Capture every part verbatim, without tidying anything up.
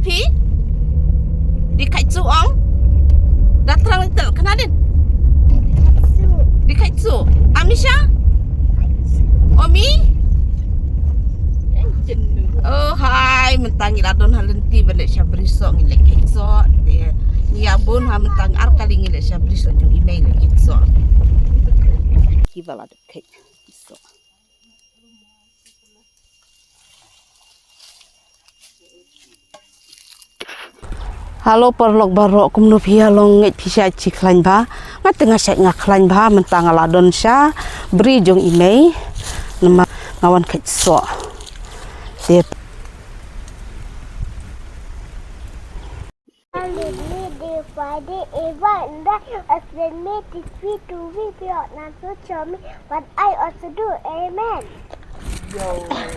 Phi? Dei kait suk ong? Da thrang lynter kane dei. Dei kait suk. Amisha? Omi? Oh hai, mynta ngi la don ha lynti ban leit sha bri soh, ngi leit kait soh. Te ngi ïa bun ha, mynta ngi ar kali ngi leit sha bri soh jong i mei leit kait soh. Ki ba la dep kait soh. Halo paralok baroh, kumno phi ïa long? Ngeit phi shait shi khlaiñ bha? Nga te nga shait nga khlaiñ bha. Mynta nga la don sha bri jong i mei, namar nga wan kait soh. Te Friday, Eva, and I explain me, teach me to be pure, not to show me what I ought to do. Amen.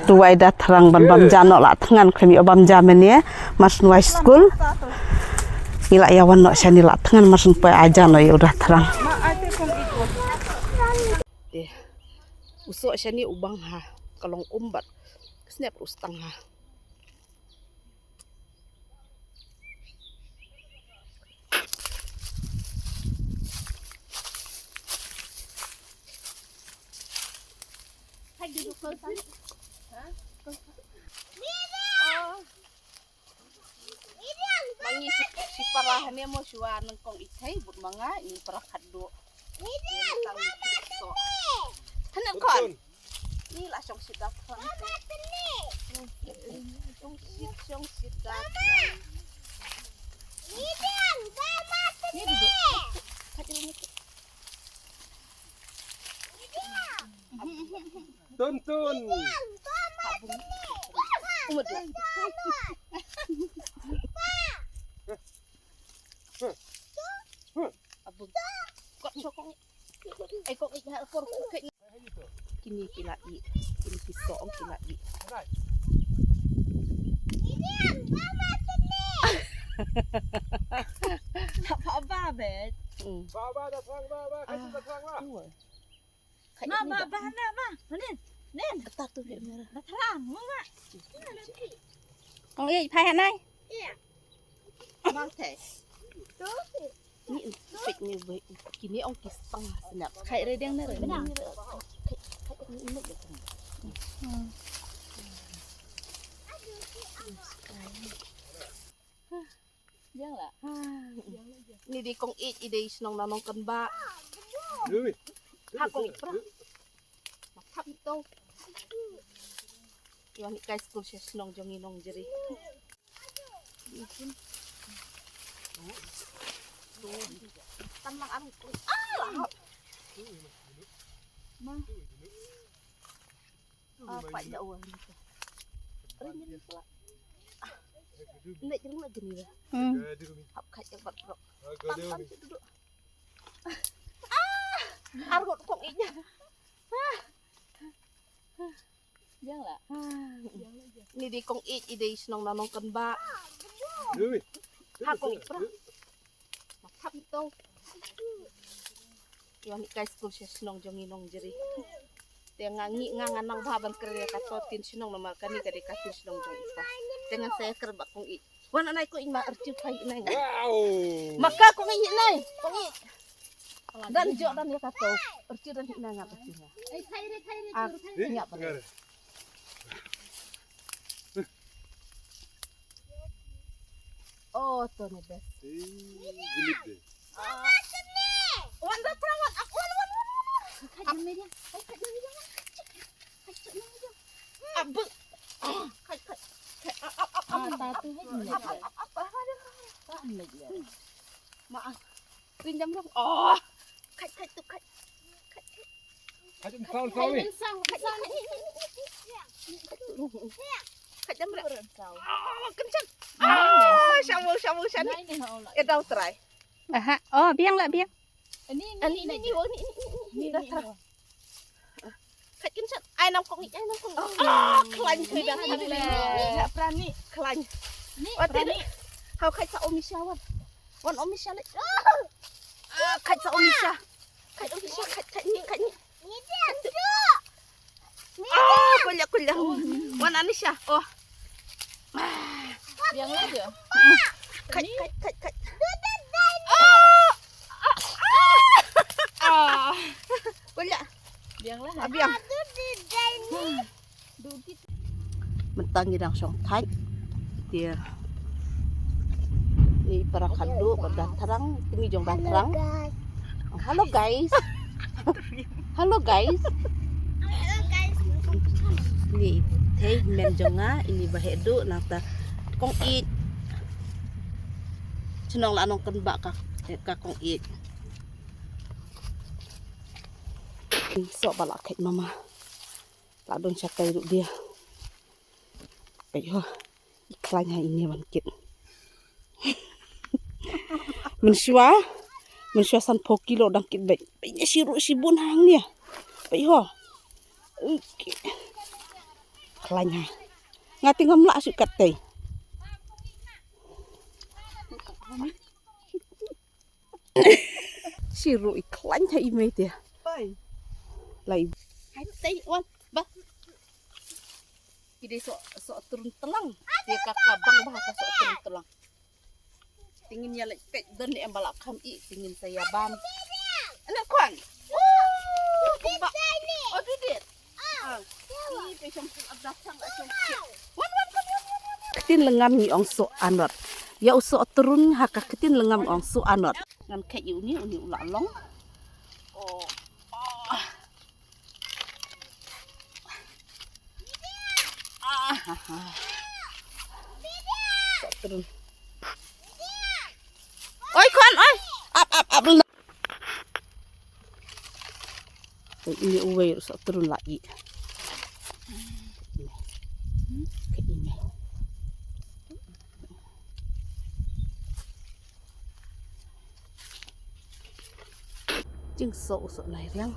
Duwai da thrang ban bam ja noh la thngan, khlem ïoh bam ja mynne, mar shu wai skul. Ngi la ïa wan noh shane la thngan, mar shu poi aja noh ïa u da thrang. Te u soh shane u bang ha, ka long um bad ka sniap u stang ha. Ma ngi shi, shi para hane mo shuwa nang kong i thei bud ma nga ngi para khatduh. Tang so. Tang kon. Ni la shong shit da khon. Shong shit, shong shit da. Ni duduk. Tun tun. Umut. Abang. Kok sokong. Ai kok ih ha por kok. Kine ki la ih. Kine ki song ki la ih. Ba ba bet. Ba ba da sang ba ba ka da sang ba. Ma ba ba na ma. Nen. Nen. Kata tu bi mera. Ba thrang ma ba. Ong ih phai hanai. Mang te. Ni pek ni bai kini ong ki stang snap. Khai re deng na re. Yang la. Ni dei kong ih i dei shnong na nong kan ba. Ha kong ih pra. Mathap ito. Iwan ikai skul sha shnong jong i nong jeri. Tan lang am. Ah, lahap. Ma. Ah, pa ya wa. Rin rin pula. Ah. Nek jeng nek jeng ni. Hmm. Hap kai ya bat bro. Tam tam tu duduk. Ah. Argot kong ih. Ah. Yang la. Ni dei kong ih i dei shnong na nong kan ba. Ha kong ih pra. Mathap ito. Iwan ikai skul sha shnong jong i nong jeri. Te nga ngi nga nga nang ba ban kre ka to tin shnong namar kani ka dei ka tin shnong jong i pa. Te ngan sa kre ba kong ih. Wan anai kong ih ma arju phai nai nga. Wow. Maka kong ih nai. Kong ih. Dan jok dan ya kato. Erci dan hina ngap erci nga. Ai khai re khai re. Ah, khai re. Ngap. Oh, to ni best. Eh, gelip deh. Ah. Wan da tang wan. Ak wan wan wan wan. Khai jam media. Khai khai jam media. Khai jam media. Abu. Khai khai. Khai ap ap ap. Ah, ta tu hai ni. Ap ap ap. Kan lagi. Ma. Rin jam dong. Oh. Khai khai tu khai. Khai khai. Khai jam saw saw ni. Khai khai. Khai jam dong. Oh, kencang. Oh, shamu shamu shani. Eh, dau try. Aha. Oh, biang la biang. Ni ni ni ni ni ni ni. Dah try. Khat kin chat. Ai nam kong i, ai nam kong i. Ah, khlaiñ khlaiñ dah. Ni prani. Khlaiñ. Ni prani. Hau khat sa omisha wan. Wan omisha le. Ah, khat sa omisha. Khat omisha, khat khat ni, khat ni. Ah, kulah kulah. Wan anisha. Oh. Biang lah je. Kait, kait, kait, kait. Ah. Biang lah. Biang. Mynta ngi dang shong thait. Te i para khadduh ba da thrang, te ngi jong da thrang. Hello guys. Hello guys. Hello guys. Ni te men jong nga ini ba heh duh nangta kong ïeit. Chnong la nong kan ba ka ka kong ïeit. Sok ba la kait mama. La don shatai ruh dia. Peit ho. I khlaiñ ha ine ban kit. Mynshuwa, mynshuwa san phew kilo dang kit beit. Peit ine shi ruh shibun hangne. Peit ho. Khlaiñ ha. Nga te ngam lah shuh kattei. Shi ruh i khlaiñ ha i mei te. Oi. Lai. Hai tei wan ba. Ki dei soh, soh trun tlang. Te ka ka bang ba ka soh trun tlang. Te ngin ïa leit peit don ne em ba la kham ïeh te ngin sa ïa bam. Ana kwan. Oh, dudit. Ah. Ih, peit shong shong ap da chang ap shong shong. Wan, wan, wan, wan, wan, wan. Ktien lyngngam ngi ong soh anot. Ïa u soh trun ha ka ktien lyngngam ngi ong soh anot. Ngan khet ïa uni, uni u la long. Oh. Oh. Ah, ha, ha. Soh trun. Oi, khon, oi. Ap, ap, ap. Ini uwei ruh soh trun la ïeh. Ka ine. Jingsoh u soh nai riang.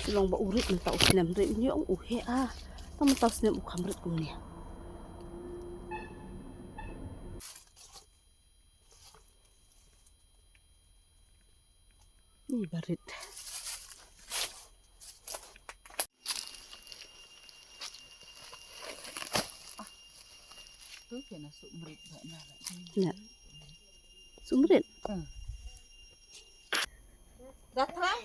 Shu long ba u rit mynta u snem rit, uni ong u heh ah. Tang mynta u snem u kham rit kumne. Ni ba rit. Tu kena sumrit ba na. Na. Sumrit. Hmm. Datang.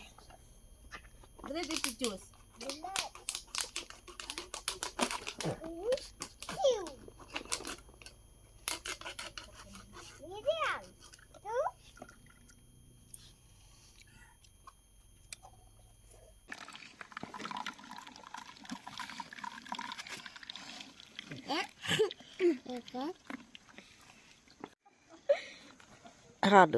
Ready to juice. Radu.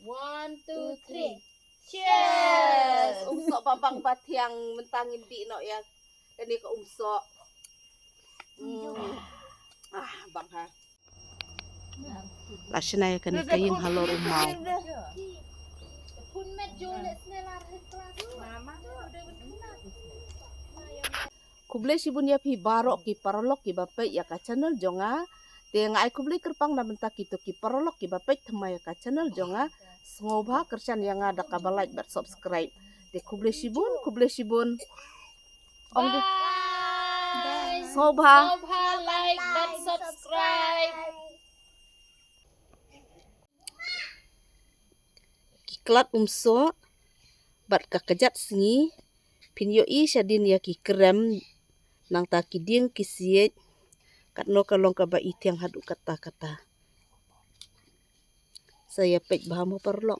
One, two, three. Cheers! Um soh ba bang ba thiang mynta ngin dih noh ïa kane ka um soh. Hmm. Ah, bang ha. La shna ïa kane ka ïing halor u maw. Khublei shibun ïa phi baroh ki paralok kiba peit ïa ka channel jong nga. Te nga ai khublei kyrpang na bynta kito ki paralok kiba peit thymmai ïa ka channel jong nga. Sngewbha kyrshan ïa nga da kaba like bad subscribe. Te khublei shibun, khublei shibun. Ong de. Bye. Sngewbha. Sngewbha like bad subscribe. Ki khlad um soh bad ka kjat sngi, phin ïohi shadien ïa ki krem nangta ki dieng ki siej, katno ka long kaba i thiang haduh katta katta. Sa ïa peit bha mo paralok.